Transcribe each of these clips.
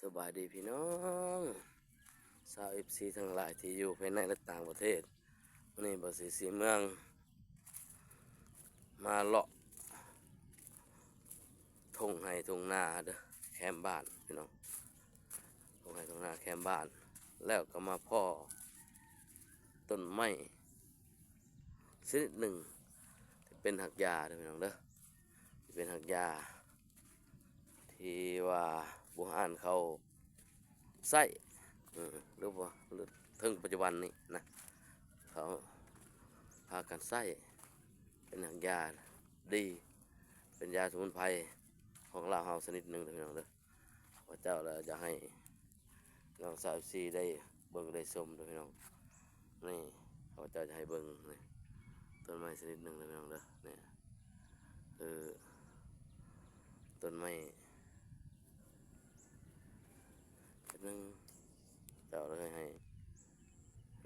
ສະບາຍດີພີ່ນ້ອງຊາວເອັຟຊີທັງຫຼາຍທີ່ຢູ່ພາຍໃນ ແລະ ຕ່າງປະເທດ. ມື້ນີ້ບ່າວສີສີເມືອງມາເລາະທົ່ງໄຮ່ທົ່ງນາເດີ ແຄມບ້ານພີ່ນ້ອງ, ທົ່ງໄຮ່ທົ່ງນາແຄມບ້ານ ແລ້ວກໍມາພໍ້ຕົ້ນໄມ້ຊະນິດໜຶ່ງທີ່ເປັນຮາກຢາເດີພີ່ນ້ອງເດີ, ທີ່ເປັນຮາກຢາ ທີ່ວ່າບູຮານເຂົາໃຊ້ ເອີ ຫຼືວ່າເຖິງປັດຈຸບັນນີ້ນະ ເຂົາພາກັນໃຊ້ ເປັນຮາກຢາດີ ເປັນຢາສະໝຸນໄພຂອງລາວເຮົາຊະນິດໜຶ່ງເດີພີ່ນ້ອງເດີ. ພະເຈົ້າລະຢາກໃຫ້ ນ້ອງຊາວເອັຟຊີໄດ້ເບິ່ງໄດ້ຊົມເດີພີ່ນ້ອງ. ນີ້ ຂ້າພະເຈົ້າຈະໃຫ້ເບິ່ງນີ້ ຕົ້ນໄມ້ຊະນິດໜຶ່ງເດີພີ່ນ້ອງເດີ. ນີ້ຄືຕົ້ນໄມ້ຊະນິດໜຶ່ງ ເຈົ້າເລີຍໃຫ້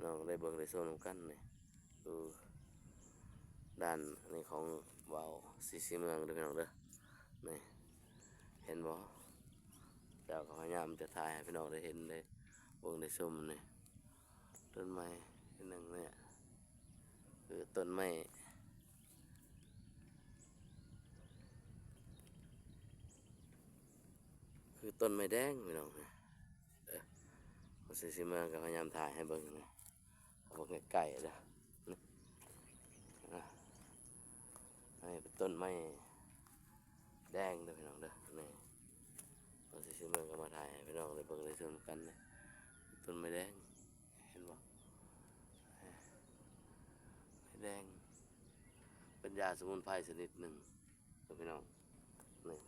ນ້ອງໄດ້ເບິ່ງໄດ້ຊົມນຳກັນນີ້. ຄືດ້ານນີ້ຂອງບ່າວສີສີເມືອງເດີພີ່ນ້ອງເດີ. ນີ້ ເຫັນບໍ່? ເຈົ້າກໍພະຍາຍາມຈະຖ່າຍໃຫ້ພີ່ນ້ອງໄດ້ເຫັນໄດ້ເບິ່ງໄດ້ຊົມນີ້ ຕົ້ນໄມ້ໜຶ່ງນີ້ ຄືຕົ້ນໄມ້ ຄືຕົ້ນໄມ້ແດງພີ່ນ້ອງ. ເອີ ບ່າວສີສີເມືອງກໍພະຍາຍາມຖ່າຍໃຫ້ເບິ່ງນະ ເອົາເບິ່ງໃກ້ໆເດີ. ນີ້ ອ່າ ອັນນີ້ເປັນຕົ້ນໄມ້ແດງເດີພີ່ນ້ອງເດີ. ນີ້ ບ່າວສີສີເມືອງກໍມາຖ່າຍໃຫ້ພີ່ນ້ອງໄດ້ເບິ່ງໄດ້ຊົມກັນນະ ຕົ້ນໄມ້ແດງ ເຫັນບໍ່? ແດງ ເປັນຢາສະໝຸນໄພຊະນິດໜຶ່ງເດີພີ່ນ້ອງ. ນີ້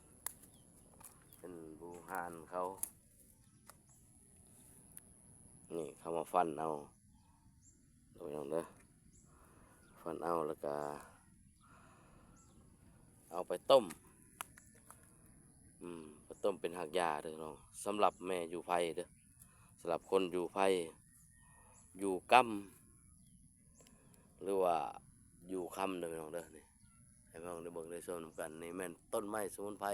ເປັນບູຮານເຂົາ ນີ້ ເຂົາມາຟັນເອົາ ເດີພີ່ນ້ອງເດີ, ຟັນເອົາແລ້ວກະເອົາໄປຕົ້ມ ອືມ ໄປຕົ້ມເປັນຮາກຢາເດີພີ່ນ້ອງ. ສຳລັບແມ່ຢູ່ໄພເດີ ສຳລັບຄົນຢູ່ໄພ ຢູ່ກຳ ຫຼືວ່າຢູ່ຄຳເດີພີ່ນ້ອງເດີ. ນີ້ ໃຫ້ພີ່ນ້ອງໄດ້ເບິ່ງໄດ້ຊົມນຳກັນ. ນີ້ແມ່ນຕົ້ນໄມ້ສະໝຸນໄພ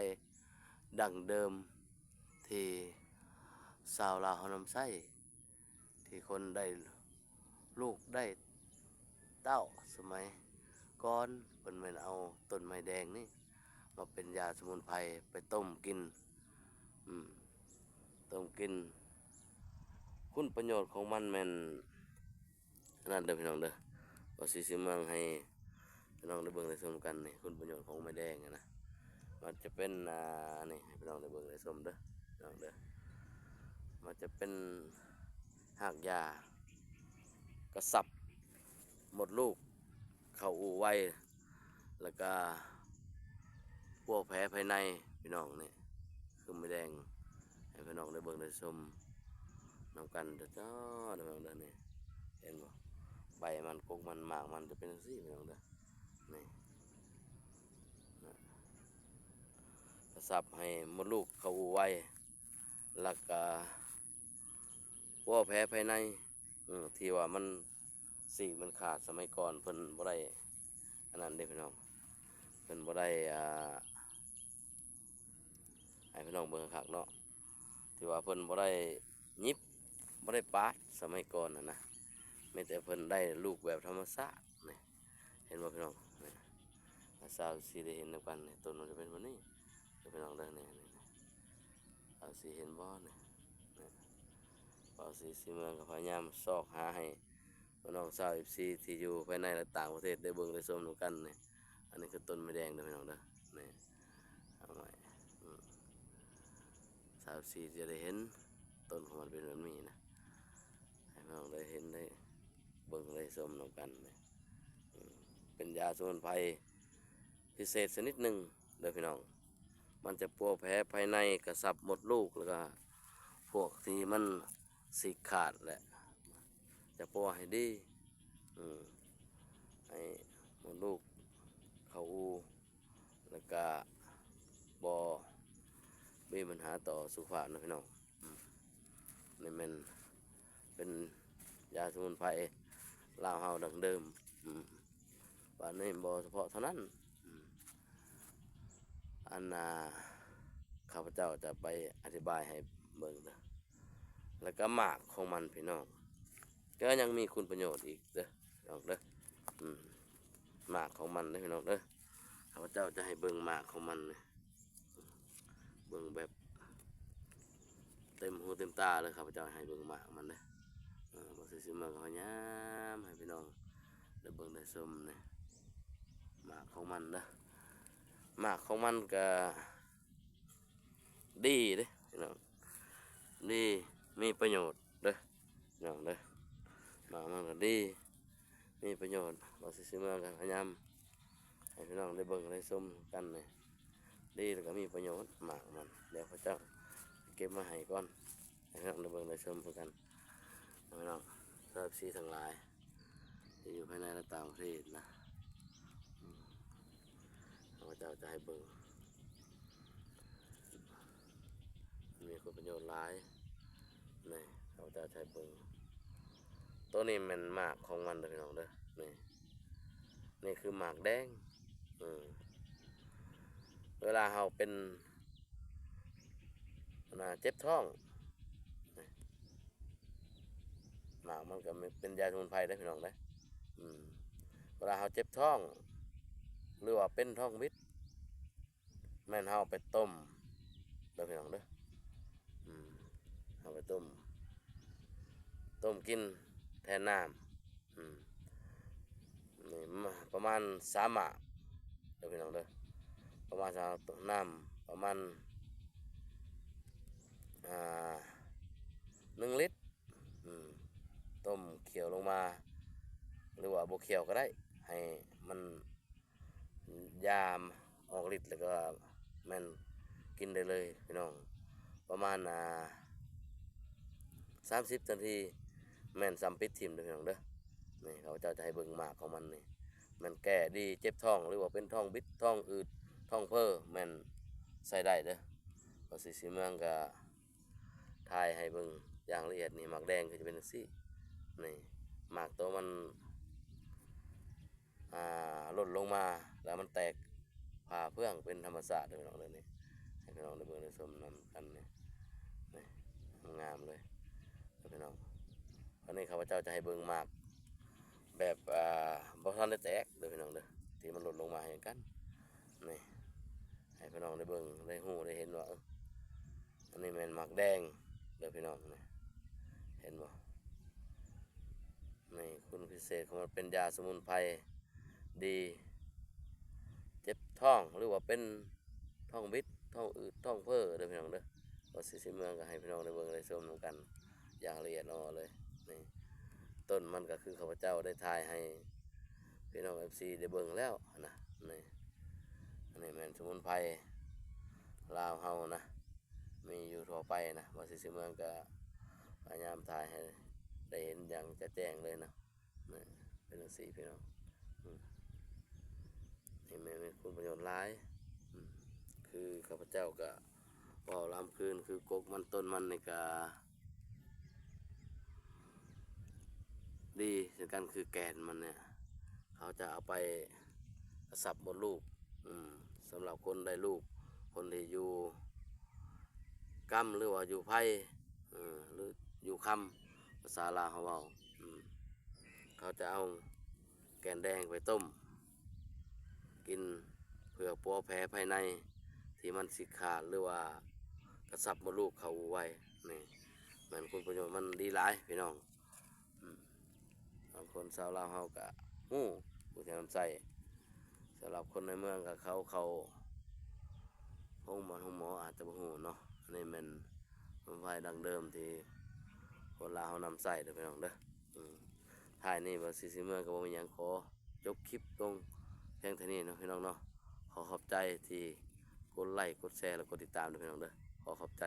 ດັ້ງເດີມທີ່ຊາວລາວເຮົານຳໃຊ້ ທີ່ຄົນໄດ້ລູກໄດ້ເຕົ້າສະໄໝກ່ອນ ເພິ່ນແມ່ນເອົາຕົ້ນໄມ້ແດງນີ້ມາເປັນຢາສະໝຸນໄພ ໄປຕົ້ມກິນ ອືມ ຕົ້ມກິນ. ຄຸນປະໂຫຍດຂອງມັນແມ່ນ ອັນນັ້ນເດີພີ່ນ້ອງເດີ, ບ່າວສີສີເມືອງໃຫ້ພີ່ນ້ອງໄດ້ເບິ່ງໄດ້ຊົມກັນນີ້ ຄຸນປະໂຫຍດຂອງໄມ້ແດງຫັ້ນນະ. ມັນຈະເປັນ ອ່າ ນີ້ ໃຫ້ພີ່ນ້ອງໄດ້ເບິ່ງໄດ້ຊົມເດີພີ່ນ້ອງເດີ. ມັນຈະເປັນຮາກຢາກະຊັບມົດລູກເຂົ້າອູ່ໄວ ແລ້ວກະປົວແຜພາຍໃນພີ່ນ້ອງ. ນີ້ຄືໄມ້ແດງ ໃຫ້ພີ່ນ້ອງໄດ້ເບິ່ງໄດ້ຊົມນຳກັນເດີພີ່ນ້ອງເດີ. ນີ້ເຫັນບໍ່? ໃບມັນ ກົກມັນ ໝາກມັນຈະເປັນຈັ່ງຊີ້ພີ່ນ້ອງເດີ. ນີ້ນະ ກະຊັບໃຫ້ມົດລູກເຂົ້າອູ່ໄວ ແລ້ວກະປົວແຜພາຍໃນ ເອີ ທີ່ວ່າມັນສີກມັນຂາດ. ສະໄໝກ່ອນເພິ່ນບໍ່ໄດ້ອັນນັ້ນເດ້ພີ່ນ້ອງ, ເພິ່ນບໍ່ໄດ້ ອ່າ ໃຫ້ພີ່ນ້ອງເບິ່ງຄັກໆເນາະ ທີ່ວ່າເພິ່ນບໍ່ໄດ້ຫຍິບ ບໍ່ໄດ້ປາດ ສະໄໝກ່ອນຫັ້ນນະ, ມີແຕ່ເພິ່ນໄດ້ລູກແບບທຳມະຊາດນີ້. ເຫັນບໍ່ພີ່ນ້ອງ? ນີ້ ຊາວເອັຟຊີໄດ້ເຫັນນຳກັນນີ້ ຕົ້ນມັນຈະເປັນແບບນີ້ເດີພີ່ນ້ອງເດີ. ນີ້ ນີ້ ຊາວເອັຟຊີເຫັນບໍ່ນີ້? ນີ້ ບ່າວສີສີເມືອງກໍພະຍາຍາມຊອກຫາໃຫ້ພີ່ນ້ອງຊາວເອັຟຊີທີ່ຢູ່ພາຍໃນ ແລະ ຕ່າງປະເທດໄດ້ເບິ່ງໄດ້ຊົມນຳກັນນີ້. ອັນນີ້ຄືຕົ້ນໄມ້ແດງເດີພີ່ນ້ອງເດີ. ນີ້ ເອົາໄວ້ ອືມ ຊາວເອັຟຊີຈະໄດ້ເຫັນຕົ້ນຂອງມັນເປັນແບບນີ້ນະ ໃຫ້ພີ່ນ້ອງໄດ້ເຫັນໄດ້ເບິ່ງໄດ້ຊົມນຳກັນນີ້. ອືມ ເປັນຢາສະໝຸນໄພພິເສດຊະນິດໜຶ່ງເດີພີ່ນ້ອງ, ມັນຈະປົວແຜພາຍໃນ ກະຊັບມົດລູກ ແລ້ວກະພວກທີ່ມັນສີກຂາດແຫຼະ ຈະປົວໃຫ້ດີ ອືມ ໃຫ້ມົດລູກເຂົ້າອູ່ ແລ້ວກະບໍ່ມີບັນຫາຕໍ່ສຸຂະພາບນະພີ່ນ້ອງ. ອືມ ນີ້ແມ່ນເປັນຢາສະໝຸນໄພລາວເຮົາດັ້ງເດີມ. ອືມ ບາດນີ້ບໍ່ສະເພາະເທົ່ານັ້ນ ອືມ ອັນນ່າ ຂ້າພະເຈົ້າຈະໄປອະທິບາຍໃຫ້ ເບິ່ງເດີ ແລ້ວກໍໝາກຂອງມັນພີ່ນ້ອງ ກໍຍັງມີຄຸນປະໂຫຍດອີກເດີພີ່ນ້ອງເດີ. ອືມ ໝາກຂອງມັນເດີພີ່ນ້ອງເດີ ຂ້າພະເຈົ້າຈະໃຫ້ເບິ່ງໝາກຂອງມັນເດີ ເບິ່ງແບບເຕັມຫູເຕັມຕາເລີຍ ຂ້າພະເຈົ້າໃຫ້ເບິ່ງໝາກມັນເດີ. ເອີ ບໍ່ຊື່ຊິມາກໍພະຍາຍາມໃຫ້ພີ່ນ້ອງໄດ້ເບິ່ງໄດ້ຊົມນີ້ ໝາກຂອງມັນເດີ ໝາກຂອງມັນກໍ ດີເດ້ພີ່ນ້ອງ ດີ ມີປະໂຫຍດເດີພີ່ນ້ອງເດີ ໝາກມັນກໍດີ ມີປະໂຫຍດ. ບໍ່ຊິຊື້ເມືອກໍພະຍາຍາມໃຫ້ພີ່ນ້ອງໄດ້ເບິ່ງໄດ້ຊົມກັນນີ້ ດີແລ້ວກໍມີປະໂຫຍດໝາກມັນ. ດຽວຂ້າພະເຈົ້າເກັບມາໃຫ້ກ່ອນ ໃຫ້ພີ່ນ້ອງໄດ້ເບິ່ງໄດ້ຊົມຄືກັນ ພີ່ນ້ອງ ເອັຟຊີທັງຫຼາຍ ທີ່ຢູ່ພາຍໃນ ແລະ ຕ່າງປະເທດນະ ອືມ ຂ້າພະເຈົ້າຈະໃຫ້ເບິ່ງ ມີຄຸນປະໂຫຍດຫຼາຍ ນີ້ ຂ້າພະເຈົ້າຈະໃຫ້ເບິ່ງ ໂຕນີ້ແມ່ນໝາກຂອງມັນເດີພີ່ນ້ອງເດີ ນີ້ ນີ້ຄືໝາກແດງ ເອີ ເວລາເຮົາເປັນ ອັນນ່າ ເຈັບທ້ອງ ໝາກມັນກໍເປັນຢາສະໝຸນໄພເດ້ພີ່ນ້ອງເດ້ ອືມ ເວລາເຮົາເຈັບທ້ອງ ຫຼືວ່າເປັນທ້ອງບິດ ແມ່ນເຮົາເອົາໄປຕົ້ມເດີພີ່ນ້ອງເດີ ອືມ ເອົາໄປຕົ້ມ ຕົ້ມກິນແທນນ້ຳ ອືມ ນີ້ມາປະມານສາມໝາກເດີພີ່ນ້ອງເດີ ປະມານສາມໝາກ ນ້ຳປະມານ ອ່າ ໜຶ່ງລິດ ອືມ ຕົ້ມຂ້ຽວລົງມາ ຫຼືວ່າບໍ່ຂ້ຽວກໍໄດ້ ໃຫ້ມັນ ຢາອອກລິດ ແລ້ວກໍແມ່ນກິນໄດ້ເລີຍພີ່ນ້ອງ ປະມານ ອ່າ ສາມສິບນາທີ ແມ່ນສ່ຳປິດຖິ້ມເດີພີ່ນ້ອງເດີ. ນີ້ ຂ້າພະເຈົ້າຈະໃຫ້ເບິ່ງໝາກຂອງມັນນີ້ ແມ່ນແກ້ດີເຈັບທ້ອງ ຫຼືວ່າເປັນທ້ອງບິດ ທ້ອງອືດ ທ້ອງເຟີ້ ແມ່ນໃຊ້ໄດ້ເດີ. ວ່າຊິ ຊິເມືອງກໍຖ່າຍໃຫ້ເບິ່ງຢ່າງລະອຽດນີ້ ໝາກແດງກໍຈະເປັນຈັ່ງຊີ້ ນີ້ ໝາກໂຕມັນ ອ່າ ຫຼົ່ນລົງມາ ແລ້ວມັນແຕກຜ່າເຟືອງເປັນທຳມະຊາດເດີພີ່ນ້ອງເດີ. ນີ້ ໃຫ້ພີ່ນ້ອງໄດ້ເບິ່ງໄດ້ຊົມນຳກັນນີ້ ນີ້ ງາມເລີຍເດີພີ່ນ້ອງ. ອັນນີ້ຂ້າພະເຈົ້າຈະໃຫ້ເບິ່ງໝາກແບບ ອ່າ ບໍ່ທັນໄດ້ແຕກເດີພີ່ນ້ອງເດີ ທີ່ມັນຫຼົ່ນລົງມາໃຫ້ກັນ ນີ້ ໃຫ້ພີ່ນ້ອງໄດ້ເບິ່ງໄດ້ຮູ້ໄດ້ເຫັນວ່າ ເອີ ອັນນີ້ແມ່ນໝາກແດງເດີພີ່ນ້ອງ ນີ້ ເຫັນບໍ່? ນີ້ ຄຸນພິເສດຂອງມັນເປັນຢາສະໝຸນໄພດີ ເຈັບທ້ອງ ຫຼືວ່າເປັນທ້ອງບິດ ທ້ອງອືດ ທ້ອງເຟີ້ເດີພີ່ນ້ອງເດີ. ວ່າຊິ ຊິເມືອງກໍໃຫ້ພີ່ນ້ອງໄດ້ເບິ່ງໄດ້ຊົມນຳກັນຢ່າງລະອຽດອ່ອນເລີຍ. ນີ້ ຕົ້ນມັນກໍຄືຂ້າພະເຈົ້າໄດ້ຖ່າຍໃຫ້ພີ່ນ້ອງເອັຟຊີໄດ້ເບິ່ງແລ້ວນະ. ນີ້ ອັນນີ້ແມ່ນສະໝຸນໄພລາວເຮົານະ ມີຢູ່ທົ່ວໄປນະ. ວ່າຊິ ຊິເມືອງກໍພະຍາຍາມຖ່າຍໃຫ້ໄດ້ເຫັນຢ່າງຈະແຈ້ງເລີຍນະ. ນີ້ ເປັນຈັ່ງຊີ້ພີ່ນ້ອງ ອືມ ນີ້ແມ່ນມີຄຸນປະໂຫຍດຫຼາຍ ອືມ ຄືຂ້າພະເຈົ້າກໍເວົ້າລຳຄືນ ຄືກົກມັນ ຕົ້ນມັນນີ້ກໍດີເຊັ່ນກັນ ຄືແກ່ນມັນນີ້ ເຂົາຈະເອົາໄປກະຊັບມົດລູກ ອືມ ສຳລັບຄົນໄດ້ລູກ ຄົນທີ່ຢູ່ກຳ ຫຼືວ່າຢູ່ໄພ ເອີ ຫຼືຢູ່ຄຳ ພາສາລາວເຮົາເວົ້າ ອືມ ເຂົາຈະເອົາແກ່ນແດງໄປຕົ້ມກິນ ເພື່ອປົວແຜພາຍໃນທີ່ມັນຊິຂາດ ຫຼືວ່າກະຊັບມົດລູກເຂົາໄວ້. ນີ້ ແມ່ນຄຸນປະໂຫຍດມັນດີຫຼາຍພີ່ນ້ອງ ອືມ ບາງຄົນຊາວລາວເຮົາກະຮູ້ ຜູ້ທີ່ນຳໃຊ້. ສຳລັບຄົນໃນເມືອງກໍເຂົາເຂົ້າໂຮງໝໍ ໂຮງໝໍອາດຈະບໍ່ຮູ້ເນາະ. ອັນນີ້ແມ່ນສະໝຸນໄພດັ້ງເດີມທີ່ຄົນລາວເຮົານຳໃຊ້ເດີພີ່ນ້ອງເດີ. ອືມ ທ້າຍນີ້ວ່າຊິ ຊິເມືອງກໍບໍ່ມີຫຍັງ ຂໍຈົບຄລິບລົງພຽງເທົ່ານີ້ເນາະພີ່ນ້ອງເນາະ. ຂໍຂອບໃຈທີ່ກົດໄລ ກົດແຊ ແລະ ກົດຕິດຕາມເດີພີ່ນ້ອງເດີ. ຂໍຂອບໃຈ.